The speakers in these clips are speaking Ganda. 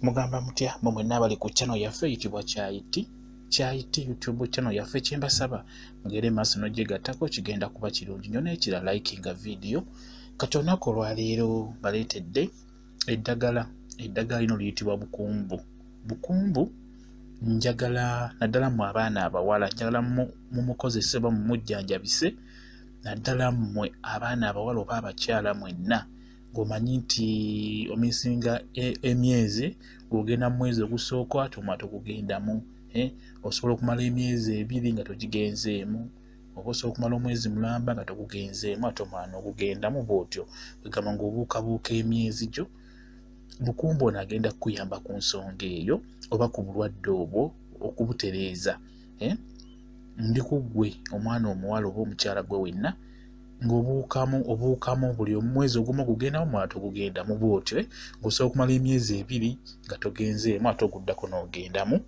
Mugamba mutya mwe mwenna abali ku channel yaffe eyitibwa Kyayiti Kyayiti YouTube channel yaffe, kyembasaba mugere maaso n'ogyegattako, kigenda kuba kirungi nnyo. N'ekira likinga video. Kati olunaku olwaleero baleetedde eddagala. Eddagala lino liyitibwa bukumbu. Bukumbu njagala naddala mmwe abaana abawala, njagala mumukozese oba mumujjanjabise, naddala mmwe abaana abawala oba abakyala mwenna ng'omanyi nti omisinga emyezi, ng'ogenda mu mwezi ogusooka ate omala togugendamu, osobola okumala emyezi 2 nga togigenzeemu, oba osobola okumala omwezi mulamba nga togugenzeemu ate omala n'ogugendamu bw'otyo, kwegamba ng'obuukabuuka emyezi gyo. Bukumbu ono agenda kukuyamba ku nsonga eyo oba ku bulwadde obwo okubutereeza. Ndi ku ggwe omwana omuwala oba omukyala gwe wenna ng'obuukamu obuukamu buli omwezi ogumu ogugendamu omulala togugendamu bw'otyo, ng'osobola okumala emyezi 2 nga togenzeemu ate oguddako n'ogendamu.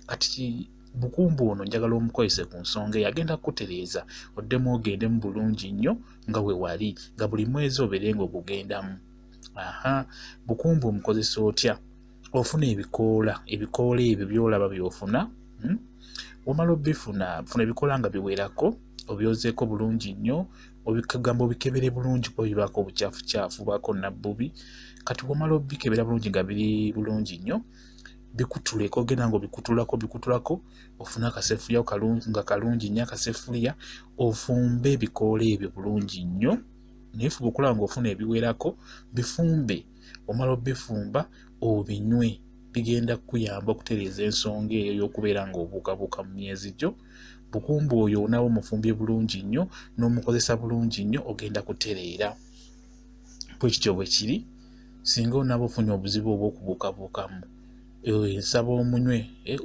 Kati bukumbu ono njagala omukozese ku nsonga eyo, agenda kukutereeza oddemu ogendemu bulungi nnyo nga we wali, nga buli mwezi obeere ng'ogugendamu. Aha, bukumbu omukozesa otya? Ofuna ebikoola, ebikoola ebyo by'olaba by'ofuna, Womala obifuna, funa ebikoola nga biwerako, obyozeeko bulungi nnyo, obikagamba obikebere bulungi kuba bibaako obukyafucyafu, bubaako nabbubi. Kati womala obikebera bulungi nga biri bulungi nnyo, bikutuleko, ogenda ng'obikutulako bikutulako, ofune akasefuliya nga kalungi nnyo, akasefuliya ofumbe ebikoola ebyo bulungi nnyo, naye fuba okulaba ng'ofuna ebiwerako, bifumbe. Omala obifumba obinywe, bigenda kukuyamba okutereeza ensonga eyo y'okubeera ng'obuukabuuka mu myezi gyo. Bukumbu oyo onaaba omufumbye bulungi nnyo n'omukozesa bulungi nnyo, ogenda kutereera. Bwe kityo bwe kiri. Singa onaaba ofunye obuzibu obw'okubuukabuukamu, nsaba omunywe,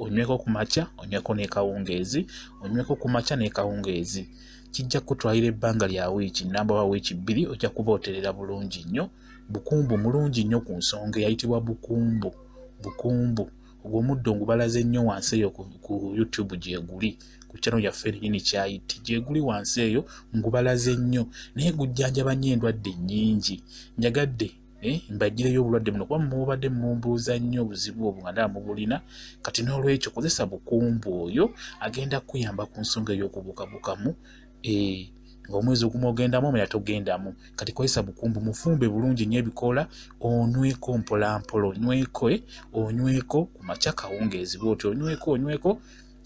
onyweko ku makya, onyweko n'ekawungeezi, onyweko ku makya n'ekawungeezi. Kijja kukutwalira ebbanga lya wiiki nnamba oba wiiki 2, ojja kuba otereera bulungi nnyo. Bukumbu mulungi nnyo ku nsonga eyayitibwa bukumbu. Bukumbu ogwo omuddo ngubalaze nnyo wansi eyo ku YouTube gyeguli, ku channel yaffe yennyini Kyayiti gyeguli wansi eyo, ngubalaze nnyo, naye gujjanjaba nnyo endwadde nnyingi. Njagadde mbagireyo obulwadde buno kuba mubadde mumbuuza nnyo obuzibu obwo nga ndaba mubulina. Kati n'olwekyo kozesa bukumbu oyo, agenda kukuyamba ku nsonga ey'okubuukabuukamu, ng'omwezi ogumu ogendamu omulala togendamu. Kati kozesa bukumbu, mufumbe bulungi nnyo ebikoola, onyweko mpolampola, onyweko, onyweko ku makya kawungeezi bw'otyo, onyweko onyweko,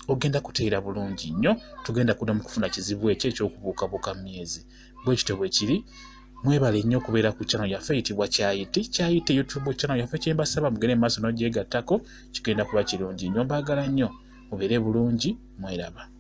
ogenda kuteera bulungi nnyo, tugenda kuddamu kufuna kizibu ekyo eky'okubuukabuuka mu myezi. Bwe kityo bwe kiri. Mwebale nnyo okubeera ku channel yaffe eyitibwa Kyayiti Kyayiti YouTube channel yaffe. Kyembasaba mugende mu maaso n'ogyegattako, kigenda kuba kirungi nnyo. Mbaagala nnyo, mubeere bulungi, mweraba.